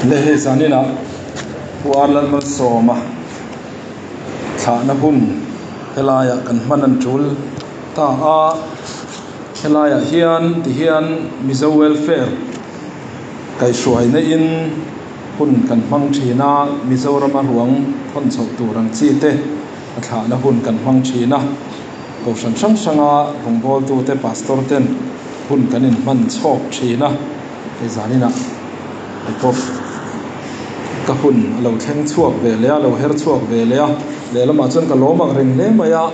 Le hei zaninah Pu Ar Lalmalsawma thlahna hun helaiah kan hman an tul ta a, helaiah hian tihian Mizo Welfare kaihhruaina in hun kan hmang thin a, Mizorama ruang thawn chhoh tur ang chi te a thlahna hun kan hmang thin a, Kohhran hrang hranga rawngbawltute Pastor ten hun kan inhman chhawk thin a. Hei zaninah pawh ka hun a lo thleng chhuak ve leh a, a lo her chhuak ve leh a, lehlamah chuan ka lawm ang reng hle mai a,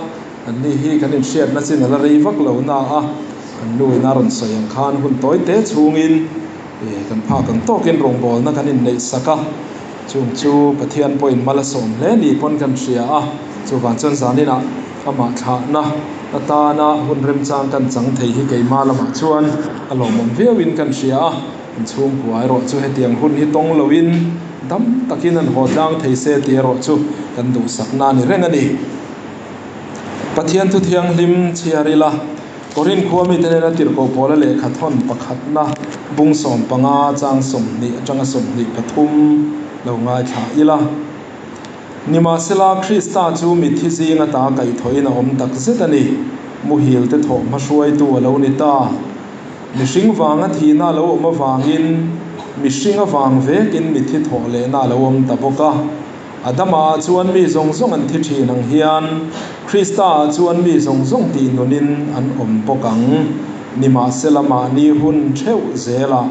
an ni hi kan inhriatna chin a la rei vak lo na a, kan nu in a rawn sawi ang khan hun tawi te chhungin ih kan phak ang tawkin rawngbawlna kan inneih sak a, chung chu Pathian pawhin mal a sawm hle ni pawn kan hria a, chuvang chuan zaninah amah thlahna atana hun remchang kan chang thei hi keimah lamah chuan a lawmawm viauin kan hria a, an chhungkua erawh chu hetiang hun hi tawng loin dam takin an haw tlang thei se tih erawh chu kan duhsakna a ni reng a ni. Pathian thu thianghlim chhiar ila, Korin khua mite nena tirhkoh pawla lehkha thawn pakhatna bung 15 chang 20 atanga 23 lo ngaithla ila. Nimahsela, Krista chu mitthi zing ata kaihthawhin a awm tak zet a ni. Muhil te thawh hmahruaitu a lo ni ta. Mihring vanga thihna a lo awm avangin mihring avang vekin mitthi thawh lehna a lo awm ta bawk a. Adama ah chuan mi zawng zawng an thi thin ang hian Krista ah chuan mi zawng zawng tih nunin an awm bawk ang. Nimahsela, mahni hun theuh zelah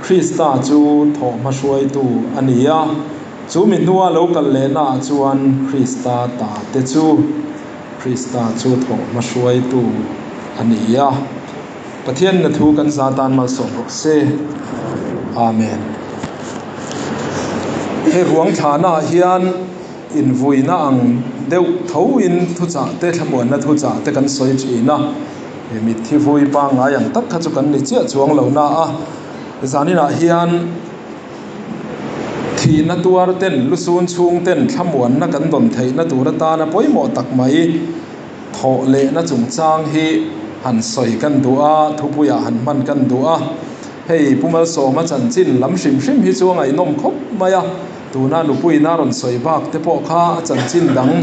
Krista chu thawh hmahruaitu a ni a. Chu mi hnua lo kal lehnaah chuan Krista ta te chu Krista chu thawh hmahruaitu a ni a. Pathian na thu kan za tan malsawm rawh se. Amen. Hei ruang thlahnaah hian invuina ang deuh thoin thuchah te thlamuanna thuchah te kan sawi thin a. Mitthi vui pangngai ang tak kha chu kan ni chiah chuang lo na a. Zaninah hian. Thihna tuar ten, lusun chhung ten thlamuanna kan dawn theihna tur atana pawimawh tak mai thawh lehna chungchang hi han sawi kan duh a, thupuiah han hman kan duh a. Hei Pu Malsawma chanchin lam hrim hrim hi chu a ngaihnawm khawp mai a, tuna nupuiin a rawn sawi bak te pawh kha a chanchin dang,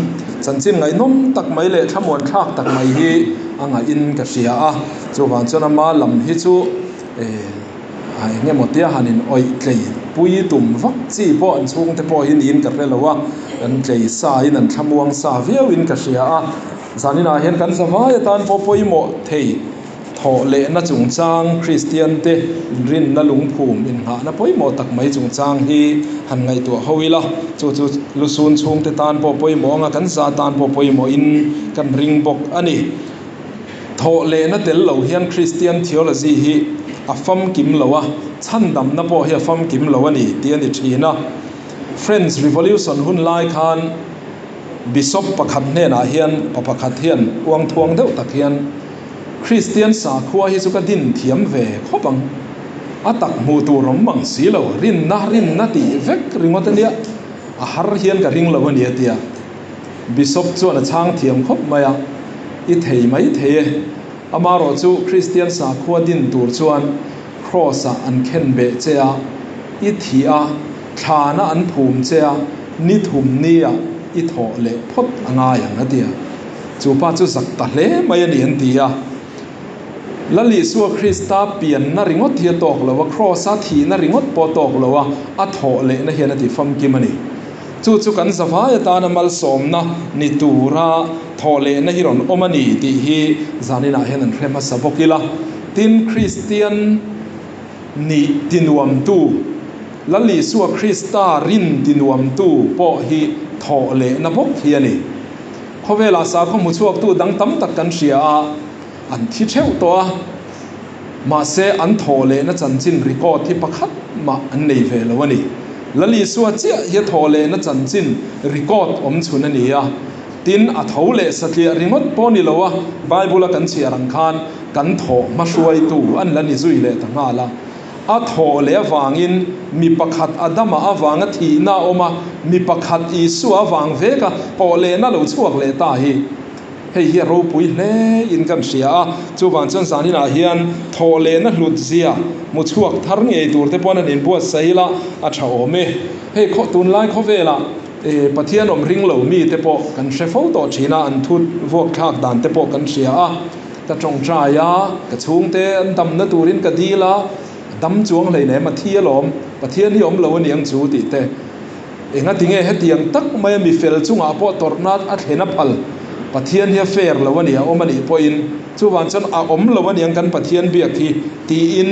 chanchin ngaihnawm tak mai leh thlamuan thlak tak mai hi a ngaihin ka hria a. Chuvang chuan ama lam hi chu eh. A eng emaw tia han in awih tlei pui tum vak chi pawh an chhungte pawh hi niin ka hre lo a, an tlei sa in an thlamuang sa viau in ka hria a, zaninah hian kan zavai atan pawh pawimawh thei thawh lehna chungchang Kristian te inrinna lungphum inngahna pawimawh tak mai chungchang hi han ngaihtuah ho ila, chu chu lusun chhungte tan pawh pawimawh anga kan za tan pawh pawimawh in kan ring bawk a ni. Thawh lehna tel lo hian Kristian theology hi a famkim lo a, chhandamna pawh hi a famkim lo a ni tih a ni thin a. French Revolution hun lai khan Bishop pakhat hnenah hian pa pakhat hian uangthuang deuh tak hian Kristian sakhua hi chu ka din thiam ve khawp ang, a tak hmuh tur awm mang si lo, rinna rinna tih vek ringawt a nia, a har hian ka ring lo a ni a ti a. Bishop chuan a chhang thiam khawp mai a, I thei mai thei e. Amarawh chu Kristian sakhua din tur chuan Kraws-ah an khen beh che a, i thih a, thlana an phum che a, ni thum nia i thawh leh phawt a ngai ang a ti a. Chu pa chu zak ta hle mai a ni an ti a. Lal Isua Krista pianna ringawt hi a tawk lo a, Kraws-a thihna ringawt pawh a tawk lo a, a thawh lehna hian a ti famkim a ni. Chu chu kan zavai atana malsawmna ni tura thawh lehna hi rawn awm a ni tih hi zaninah hian an hre hmasa bawk ila. Tin, Kristian nih tinuamtu, Lal Isua Krista rin tinuamtu pawh hi thawh lehna bawk hi a ni. Khawvelah sakhaw hmu chhuaktu dang tam tak kan hria a, an thi theuh tawh a, mahse an thawh lehna chanchin record hi pakhat mah an nei ve lo a ni. Lal Isua chiah hi a thawh lehna chanchin record awm chhun a ni a, tin a tho leh satliah ringawt pawh ni lo a, Bible a kan chhiar ang khan kan thawh hmahruaitu an la ni zui leh ta nghal a. A thawh leh avangin mi pakhat Adama avanga thihna a awm a, mi pakhat Isua avang veka thawh lehna lo chhuak leh ta hi. Hei hi a ropui hle in kan hria a, chuvang chuan zaninah hian thawhlehna hlut zia hmu chhuak thar ngei tur te pawn an inbuatsaih ila a tha awm e. Hei khaw tunlai khawvelah Pathian awm ring lo mi te pawh kan hre fo tawh thin a, an thu vuak thlak dan te pawh kan hria a, ka tawngtai a, ka chhungte an damna turin ka dil a, dam chuang hleinem a thi alawm, Pathian hi awm lo a niang chu tih te. Engati nge hetiang tak maia mi fel chungah pawh tawrhna a thlen a phal? Pathian hi a fair lo a ni, a awm a nih pawhin chuvang chuan a awm lo a niang kan Pathian biak hi tiin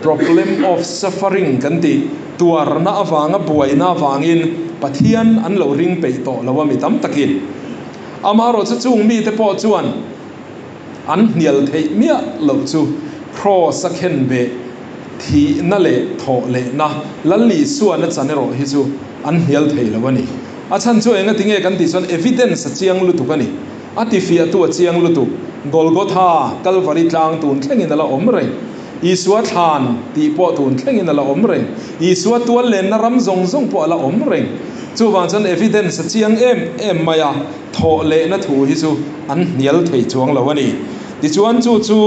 problem of suffering kan tih tuarna avanga buaina avangin Pathian an lo ring peih tawh lo a mi tam takin. Amaherawhchu chung mite pawh chuan an hnial theih miah loh chu Kraws a khen beh thihna leh thawh lehna Lal Isuana chan erawh hi chu an hnial thei lo a ni. A chhan chu enga tinge kan tih chuan evidence a chiang lutuk a ni. A tifiahtu a chiang lutuk. Golgotha, Kalvari tlang tun thlengin a la awm reng. Isua thlan tih pawh tun thlengin a la awm reng. Isua tual lenna ram zawng zawng pawh a la awm reng. Chuvang chuan evidence a chiang em em mai a, thawh lehna thu hi chu an hnial thei chuang lo a ni. Tichuan chu chu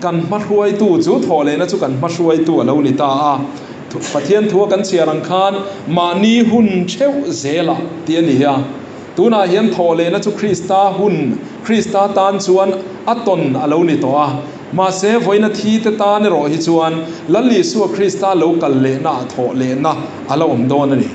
kan hmahruaitu chu thawh lehna chu kan hmahruaitu a lo ni ta a. Pathian thua kan chhiar ang khan mahni hun theuh zelah tih a ni a. Tunah hian thawh lehna chu Krista hun, Krista tan chuan a tawn a lo ni tawh a. Mahse vawiina thi te tan erawh hi chuan Lal Isua Krista lo kal lehna ah thawh lehna a la awm dawn a ni.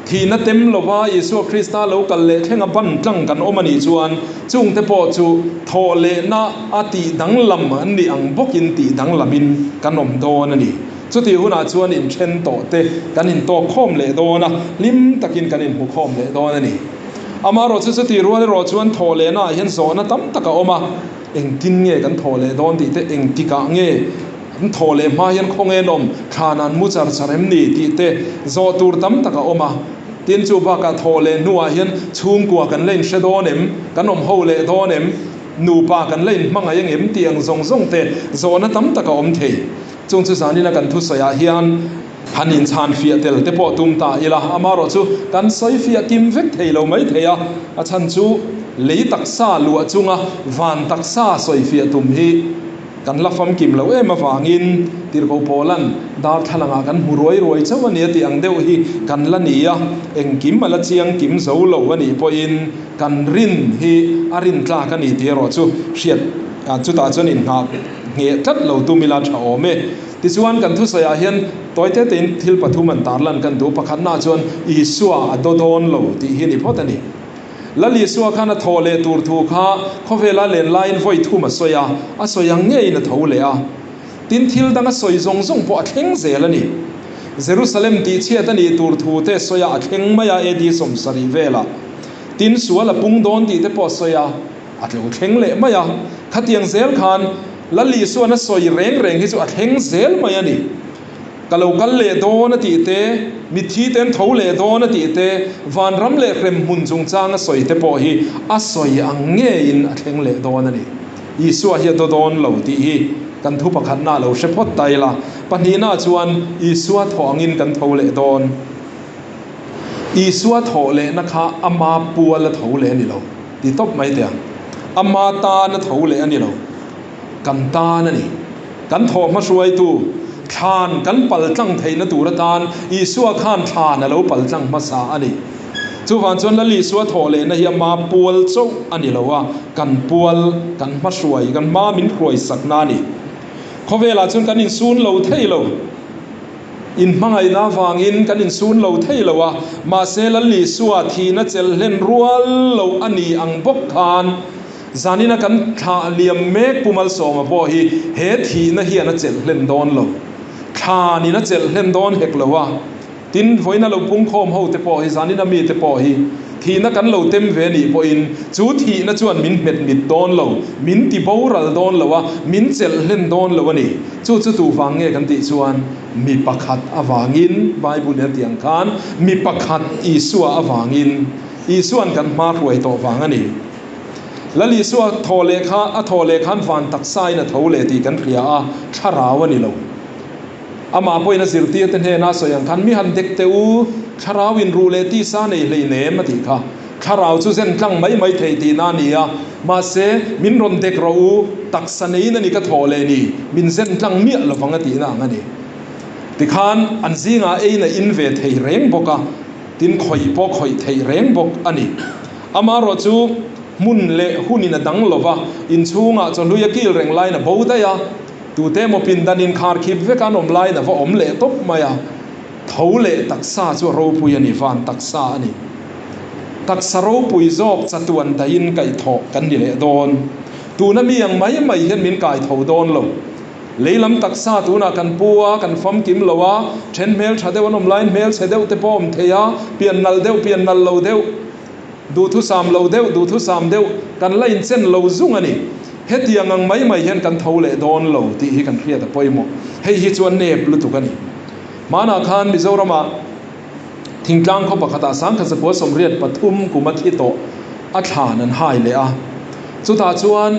Thihna tem lova Isua Krista lo kal leh thlenga ban tlang kan awm a nih chuan chungte pawh chu thawh lehna a tih danglam an nih ang bawkin tih danglamin kan awm dawn a ni. Chutih hunah chuan inthen tawh te kan intawk khawm leh dawn a, hlim takin kan inhmu khawm leh dawn a ni. Amaherawh chu chutih rual erawh chuan thawh lehna ah hian zawhna tam tak a awm a, engtin nge kan thawh leh dawn tih te, engtikah nge An thaw leh hma hian khaw nge nawm thlan an mu char char em ni tih te zawh tur tam tak a awm a. Tin, chu bakah thaw leh hnuah hian chhungkua kan la inhre dawn em, kan awm ho leh dawn em, nupa kan la inhmangaih ang em tih ang zawng zawng te zawhna tam tak a awm thei. Chung chu zanina kan thusawiah hian han inchhan fiah tel te pawh tum ta ila, amaherawh chu kan sawi fiah kim vek thei lo mai thei a, a chhan chu lei taksa luah chunga van taksa sawi fiah tum hi Kan la famkim lo em avangin Tirhkoh Paula'n darthlalangah kan hmu ruai ruai chauh a ni a tih ang deuh hi kan la ni a, engkim a la chiang kim zo lo a nih pawhin kan rin hi a rin tlak a ni tih erawh chu hriat chutah chuan inhnah ngheh tlat lo tum ila tha awm e. Tichuan kan thusawiah hian tawi te tein thil pathum an tarlan kan duh. Pakhatnaah chuan Isua a daw dawn lo tih hi ni phawt a ni. Lal Isua khan a thawh leh tur thu kha khawvela len laiin vawi thum a sawi a, a sawi ang ngeiin a tho leh a. Tin, thil dang a sawi zawng zawng pawh a thleng zel a ni. Jerusalem tihchhiat a nih tur thu te sawi a, a thleng mai a, AD 70 velah. Tin, sual a pung dawn tih te pawh a sawi a, a tlo thleng leh mai a. Khatiang zel khan Lal Isuan a sawi reng reng hi chu a thleng zel mai a ni. Ka lo kal leh dawn a tih te, mitthi te an tho leh dawn a tih te, vanram leh hremhmun chungchang a sawi te pawh hi a sawi ang ngeiin a thleng leh dawn a ni. Isua hi a daw dawn lo tih hi kan thu pakhatna lo hre phawt ta ila. Pahnihna chuan Isua thawh angin kan tho leh dawn. Isua thawh lehna kha ama pual a tho leh a ni lo ti tawp mai teh ang. Ama tan a tho leh a ni lo. Kan tan a ni. Kan thawh hmahruaitu thlan kan pal tlang theihna tur atan Isua khan thlan a lo pal tlang hmasa a ni. Chuvang chuan Lal Isua thawh lehna hi ama pual chauh a ni lo a, kan pual, kan hmahruai, kan hma min hruai sakna a ni. Khawvelah chuan kan insun lo thei lo. Inhmangaihna avangin kan insun lo thei lo a, mahse Lal Isua thihna chelh hlen rual loh a ni ang bawk khan, Zanina kan thlah liam mek Pu Malsawma pawh hi he thihna hian a chelh hlen dawn lo. Thlanin a chelh hlen dawn hek lo a. Tin, vawiina lo pungkhawm ho te pawh hi, zanina mi te pawh hi thihna kan lo tem ve nih pawhin chu thihna chuan min hmet mit dawn lo, min ti boral dawn lo a, min chelh hlen dawn lo a ni. Chu chu tu vang nge kan tih chuan mi pakhat avangin, Bible in a tih ang khan, mi pakhat Isua avangin, Isua'n kan hma hruai tawh vang a ni. Lal Isua thaw leh kha a thaw leh khan van taksain a tho leh tih kan hria a, thlarau a ni lo. Amah pawhin a zirtirte hnena sawi ang khan, Mi han dek teh u, thlarau in ruh leh tisa nei hlei nem a tih kha. Thlarau chu zen tlang mai mai thei tihna a ni a, mahse, min rawn dek rawh u, taksa neiin a ni ka thawh leh ni, min zen tlang miah lovang a tihna ang a ni. Tikhan, an zingah eiin a in ve thei reng bawk a, tin khawih pawh khawih theih reng bawk a ni. Amaherawh chu, hmun leh hunin a dang lova, inchhungah chawhlui a kil reng laiin a bo daih a, tute emaw pindan inkharkhip veka an awm laiin a va awm leh tawp mai a. Tho leh taksa chu a ropui a ni, van taksa a ni. Taksa ropui zawk chatuan daihin kaihthawh kan ni leh dawn. Tuna mi ang mai mai hian min kai tho dawn lo. Lei lam taksa tunah kan pu a, kan famkim lo a, then hmel tha deuh an awm laiin hmel chhe deuh te pawh awm thei a, pian nalh deuh pian nalh lo deuh, duhthusam lo deuh duhthusam deuh kan la inchen lo zung a ni. Hetiang ang mai mai hian kan tho leh dawn lo tih hi kan hriat a pawimawh. Hei hi chu a nep lutuk a ni. Hmanah khan Mizoramah thingtlang khaw pakhatah Sangkhatzakua 83 kum a thi tawh a thlan an hai leh a. Chutah chuan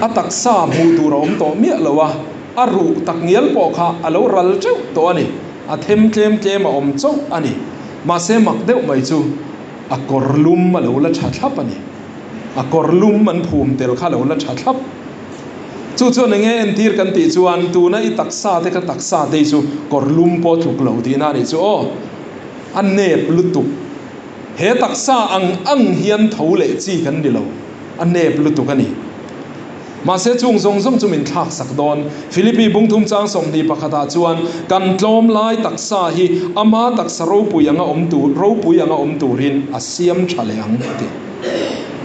a taksa hmuh tur a awm tawh miah lo a, a ruh takngial pawh kha a lo ral teuh tawh a ni. A them tlem tlem a awm chauh a ni. Mahse mak deuh mai chu a kawr lum a lo la tha thlap a ni. A kawr lum an phum tel kha a lo la tha thlap. Chu chuan enge entir kan tih chuan tuna i taksa te kha taksa te hi chu kawr lum pawh tluk lo tihna a nih chu aw. A nep lutuk. He taksa ang ang hian tho leh chi kan ni lo. A nep lutuk a ni. Mahse chung zawng zawng chu min thlak sak dawn. Philippi bungthum chang 21 ah chuan kan tlawm lai taksa hi ama taksa ropui anga awm tur ropui anga awm turin a siam tha leh ang a ti.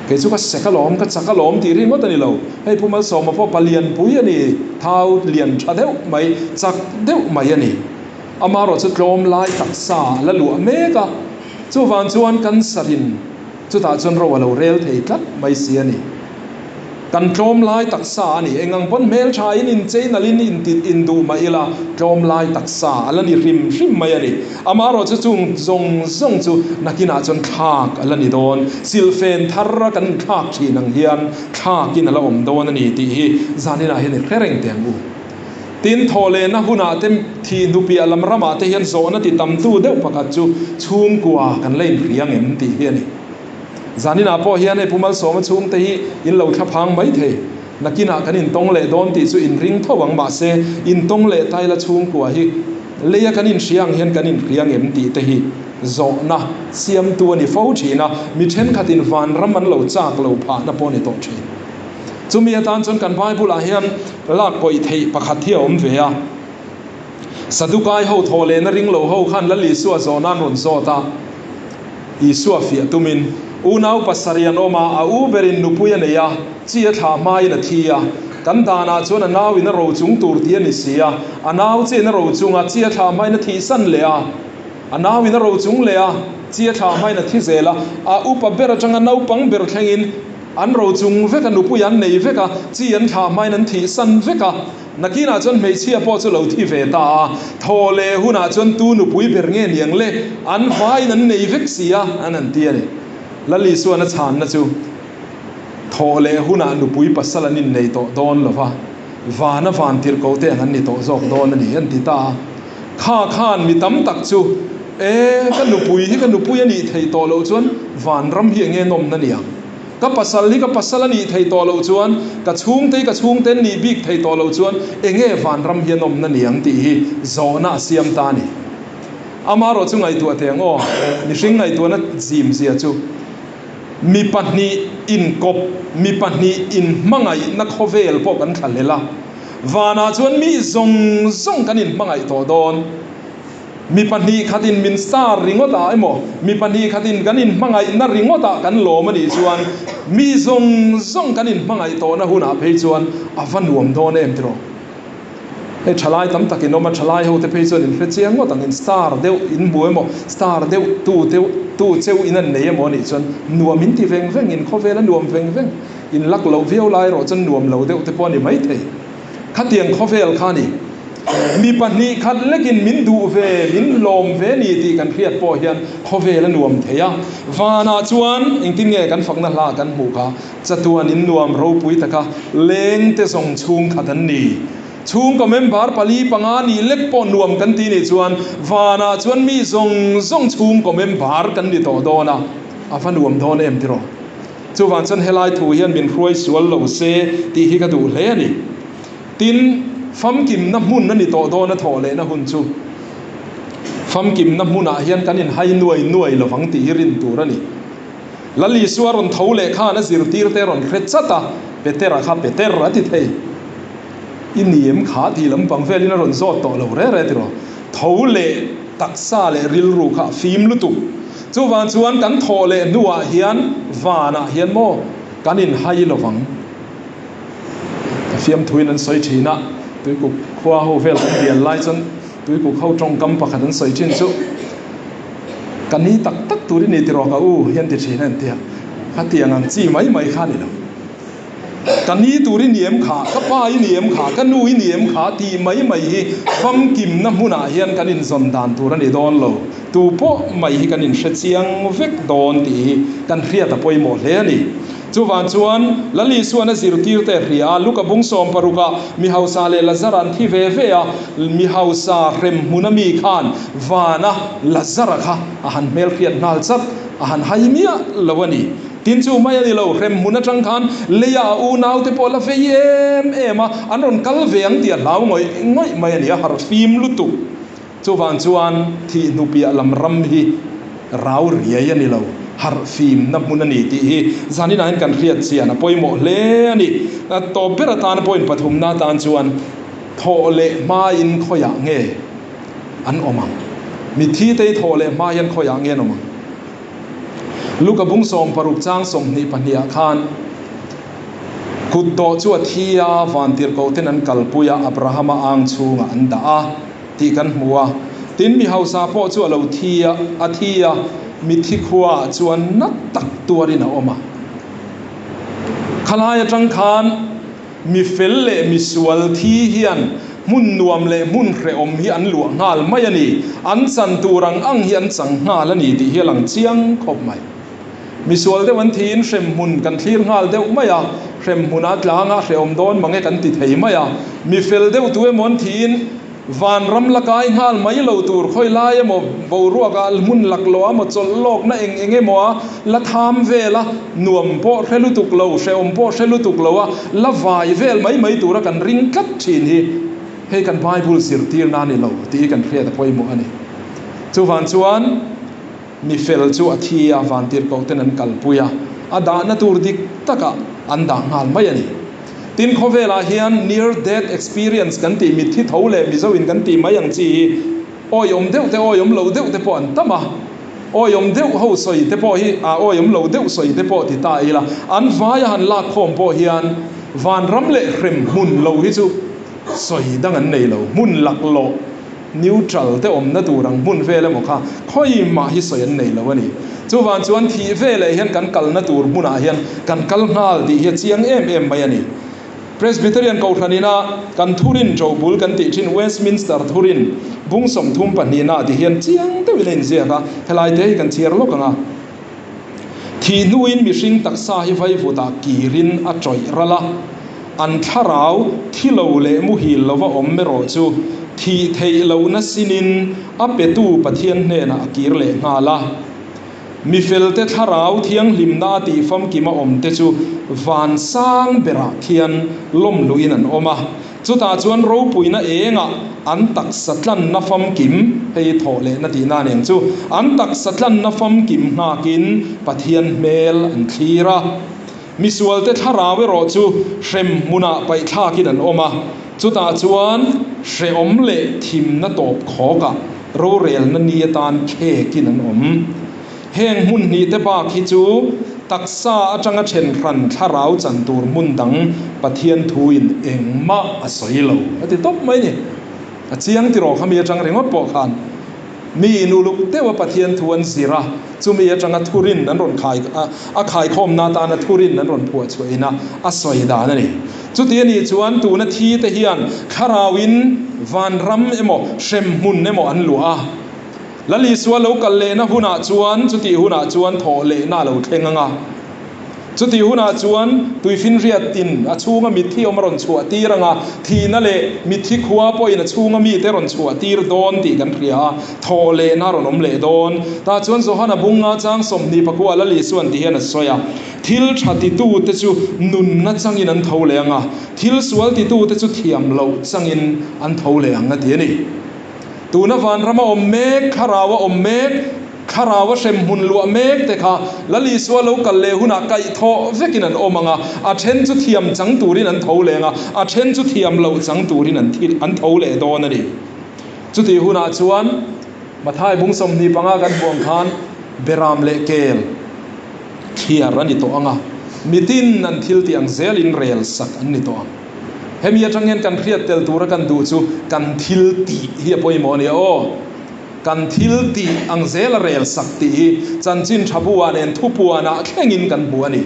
Kei chu ka sek alawm, ka chak alawm tih ringawt a ni lo. Hei Pu Malsawma pawh palian pui a ni, thau lian tha deuh mai, chak deuh mai a ni. Amaherawh chu tlawm lai taksa a la luah mek a, chuvang chuan cancer in chutah chuan ro a lo rel thei tlat mai si a ni. Kan tlawm lai taksa a ni. Eng ang pawn hmeltha in inchei nalh in intit induh mah ila tlawm lai taksa a la ni hrim hrim mai a ni. Amaherawh chu chung zawng zawng chu nakinah chuan thlak a la ni dawn. Silhfen thar a kan inthlak thin ang hian thlakin a la awm dawn a ni tih hi zaninah hian i hre reng teh ang u. Tin, thawhlehna hunah te thih hnupiah lam ramah te hian zawhna ti tamtu deuh pakhat chu chhungkua kan la inhria ang em tih hi a ni. Zaninah pawh hian hei Pu Malsawma chhungte hi in lo thlaphang mai thei. Nakinah kan intawng leh dawn tih chu inring tho ang mahse intawng leh taila chhungkua hi leia kan inhria ang hian kan inhria ngem tih te hi zawhna siamtu a ni fo thin a, mi thenkhatin vanram an lo chak lo phahna pawh a ni tawh thin. Chumi atan chuan kan Bible-ah hian lak pawih theih pakhat hi a awm ve a. Sadukai ho thawh lehna ring lo ho khan Lal Isua zawhna an rawn zawt a, Isua fiah tumin, Unau pasarih an awm a, a u berin nupui a nei a, chi a thlah hmain a thi a, kan danah chuan a nauin a ro chung tur tih a ni si a, a nau chiin a ro chung a, chi a thlah hmain a thihsan leh a, a nauin a ro chung leh a, chi a thlah hmain a thi zel a, a upa ber atanga naupang ber thlengin an ro chung vek a, nupui an nei vek a, chi an thlah hmain an thihsan vek a. Nakinah chuan hmeichhia pawh chu lo thi ve ta a, thaw leh hunah chuan tu nupui ber nge niang le, an vaiin an nei vek si a, an han ti a ni. Lal Isuan a chhanna chu, Thawh leh hunah nupui pasal an innei tawh dawn lo va, vana van tirhkoh te ang an ni tawh zawk dawn a ni, an ti ta a. Kha khan mi tam tak chu, E, ka nupui hi ka nupui a nih theih tawh loh chuan vanram hi enge nawmna niang? Ka pasal hi ka pasal a nih thei tawh loh chuan, ka chhungte hi ka chhungte an nih bik thei tawh loh chuan enge vanram hi an awmna ni ang tih hi zawhna a siam ta a ni. Amaherawh chu ngaihtuah teh ang aw, mihring ngaihtuahna zim zia chu mi pahnih inkawp, mi pahnih inhmangaihna khawvel pawh kan thlahlel a, vanah chuan mi zawng zawng kan inhmangaih tawh dawn. Mi 2 khatin min star ringawtah emaw, mi 2 khatin kan inhmangaihna ringawtah kan lawm a nih chuan mi zawng zawng kan inhmangaih tawhna hunah phei chuan a va nuam dawn em tiraw? Hei thalai tam tak in awm a, thalai ho te phei chuan in hre chiang ngawt ang, in star deuh in hmu emaw, star deuh tu deuh tu cheu in an nei emaw a nih chuan nuam in ti veng veng, in khawvel a nuam veng veng, in lak loh viau lai erawh chuan nuam lo deuh te pawh a ni maithei. Khatiang khawvel kha a ni. Mi 2 khat lekin min duh ve, min lawm ve ni tih kan hriat pawh hian khawvel a nuam thei a. Vanah chuan engtin nge kan fakna hla kan hmuh kha? Chatuan in nuam ropui taka lengte zawng chhung khat an ni. Chhungkaw member pali panga nih lek pawh nuam kan ti nih chuan vanah chuan mi zawng zawng chhungkaw member kan ni tawh dawn a, a va nuam dawn em tiraw? Chuvang chuan helai thu hian min hruai sual lo se tih hi ka duh hle a ni. Tin, famkimna hmun a ni tawh dawn a thawh lehna hun chu. Famkimna hmunah hian kan inhai nuai nuai lovang tih hi rin tur a ni. Lal Isua rawn tho leh khan a zirtirte rawn hre chat a, Petera kha Peter a ti thei. I ni em kha tih lampang velin a rawn zawt tawh lo re re tiraw. Tho leh taksa leh rilru kha a fim lutuk. Chuvang chuan kan thawh leh hnuah hian vanah hian maw kan inhai lovang. Ka fiamthuin an sawi thin a, Tuikuk khua ho vel kan bial lai chuan Tuikuk ho tawngkam pakhat an sawi thin chu, Ka ni tak tak tur i ni tiraw ka u hian ti thin a an ti a, khatiang ang chi mai mai kha a ni lo. Ka ni tur i ni em kha, ka pa i ni em kha, ka nu i ni em kha tih mai mai hi famkimna hmunah hian kan inzawn dan tur a ni dawn lo. Tu pawh mai hi kan inhre chiang vek dawn tih hi kan hriat a pawimawh hle a ni. Chuvang chuan, Lal Isuan a zirtirte a hria a, Luka bung sawmparuka mi hausa leh Lazara an thi ve ve a, mi hausa hrem hmuna mi khan vana Lazara kha a han hmelhriat nghal chat, a han hai miah lo a ni. Tin chu mai a ni lo, hrem hmun atang khan leia a unaute pawh la vei em em a, an rawn kal ve ang tih a hlau ngawih ngawih mai a ni, a harh fim lutuk. Chuvang chuan thih hnupiah lam ram hi rau riai a ni lo, harh fimna hmun a ni tih hi zaninah hian kan hriat chian a pawimawh hle a ni. Tawp ber atan point pathumna atan chuan thawh leh hmain khawiah nge an awm ang? Mitthi te hi thawh leh hma hian khawiah nge an awm ang? Luka bung 60 chang 22 ah khan kut dawh chu a thi a, vantirhkoh ten an kalpui a, Abrahama ang chhungah an dah a. tih kan hmu a. Tin, mi hausa pawh chu a lo thi a, a thi a, mitthi khuaah chuan na tak tuarin a awm a. Khalai atang khan mi fel leh mi sual thi hian hmun nuam leh hmun hrehawm hi an luah nghal mai a ni. An chan tur ang ang hi an chang nghal a ni tih hi a lang chiang khawp mai. Mi sual deuh an thiin hremhmun kan thlir nghal deuh mai a, hremhmun a tlang a, hrehawm dawn mange kan ti thei mai a. Mi fel deuh tu emaw an thiin vanram la kai nghal mai lo tur khawi lai emaw boruak ah hmun laklawh emaw chawlh lawkna eng eng emaw a la tham vel a, nuam pawh hre lutuk lo, hrehawm pawh hre lutuk lo a la vai vel mai mai tura kan ring tlat thin hi hei kan Bible zirtirna a ni lo tih hi kan hriat a pawimawh a ni. Chuvang chuan. Mi fel chu a thi a, vantirhkoh ten an kalpui a, a dahna tur dik takah an dah nghal mai a ni. Tin, khawvelah hian near death experience kan tih mitthi tho leh Mizo in kan tih mai ang chi hi awiawm deuh te awiawm lo deuh te pawh an tam a, awiawm deuh ho sawi te pawh hi a awiawm lo deuh sawi te pawh ti ta ila, an vaia han lak khawm pawh hian vanram leh hrem hmun lo hi chu sawi dang an nei lo, hmun laklawh. Neutral te awmna tur ang hmun vel emaw kha khawi mah hi sawi an nei lo a ni. Chuvang chuan thih veleh hian kan kalna tur hmunah hian kan kal nghal tih hi a chiang em em mai a ni. Presbyterian Kohhran ina kan thurin ṭobul kan tih ṭhin Westminster thurin bung 32 nah ti hian chiang deuhin a inziak a, helai te hi kan chhiar lawk ang a. Thih hnuin mihring taksa hi vaivutah kirin a ṭawih ral a, an thlarau thi lo leh muhil lova awm erawh chu thih theih lohna sinin a petu Pathian hnenah a kir leh nghal a. Mifelte thlarau thianghlimna a tih famkima awmte chu van sang berah khian lawmluhin an awm a. Chutah chuan ropuina engah an taksa tlanna famkim, hei thawh lehna tihna a ni ang chu, an taksa tlanna famkim nghakin Pathian hmel an thlir a. Misualte thlarau erawh chu hrem hmunah paihthlakin an awm a, chutah chuan hrehawm leh thimna tawp khawkah rorelna ni atan khekin an awm. Heng hmun hnih te bak hi chu taksa atanga then hran thlarau chan tur hmun dang Pathian thuin engmah a sawi lo a ti tawp mai ni. A chiang tiraw kha mi atang ringawt pawh khan mi in uluk deuh a Pathian thu an zir a, chumi atanga thurin an rawn khai a khaikhawmna atana thurin an rawn phuah chhuah ina a sawi dan a ni. Chuti a nih chuan tuna thi te hian thlarauin vanram emaw hremhmun emaw an luah a. Lal Isua lo kal lehna hunah chuan chutih hunah chuan thawh lehna a lo thleng ang a. Chutih hunah chuan tuifinriatin a chhunga mitthi awm a rawn chhuah tir ang a, thihna leh mitthi khua pawhin a chhunga mite rawn chhuah tir dawn tih kan hria a, thawh lehna a rawn awm leh dawn. Tah chuan Johana bunga chang 24 Lal Isuan ti hian a sawi a, Thil tha titute chu nunna changin an tho leh ang a, thil sual titute chu thiam loh changin an tho leh ang a ti a ni. Tuna vanrama awm mek, thlaraua awm mek, Thlarau a hrem hmun luah mek te kha Lal Isua lo kal leh hunah kaih thawh vekin an awm ang a, a then chu thiam chang turin an tho leh ang a, a then chu thiam loh chang turin an thi an tho leh dawn a ni. Chutih hunah chuan Mathai bung 25 kan hmuh ang khan Beram leh Kel thliar a ni tawh ang a, mitin an thil tih ang zelin rel sak an ni tawh ang. Hemi atang hian kan hriat tel tura kan duh chu kan thil tih hi a pawimawh a ni aw. Kan thil tih ang zela rel sak tih hi chanchin tha buah nen thupuanah thlengin kan hmu a ni.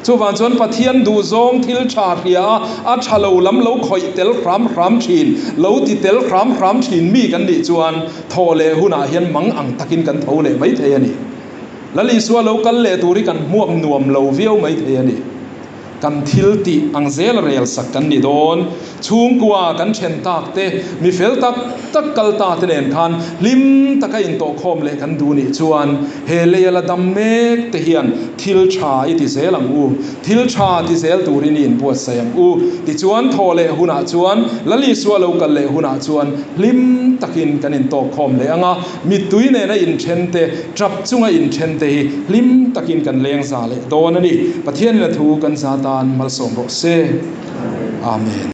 Chuvang chuan Pathian duhzawng thil tha hria a, a tha lo lam lo khawih tel hram hram thin, lo ti tel hram hram thin mi kan nih chuan thawh leh hunah hian mang ang takin kan tho leh mai thei a ni. Lal Isua lo kal leh tur hi kan hmuak nuam lo viau mai thei a ni. Kan thil tih ang zel rel sak kan ni dawn. Chhungkua kan then tak te, mi fel tak tak kal ta te nen khan hlim taka intawhkhawm leh kan duh nih chuan he leia la dam mek te hian thil tha i ti zel ang u. Thil tha ti zel turin i inbuatsaih ang u. Tichuan thawh leh hunah chuan Lal Isua lo kal leh hunah chuan hlim takin kan intawkkhawm leh ang a. Mittui nena inthen te, tap chunga inthen te hi hlim takin kan leng za leh dawn a ni. Pathianin a thu kan za tan malsawm rawh se. Amen.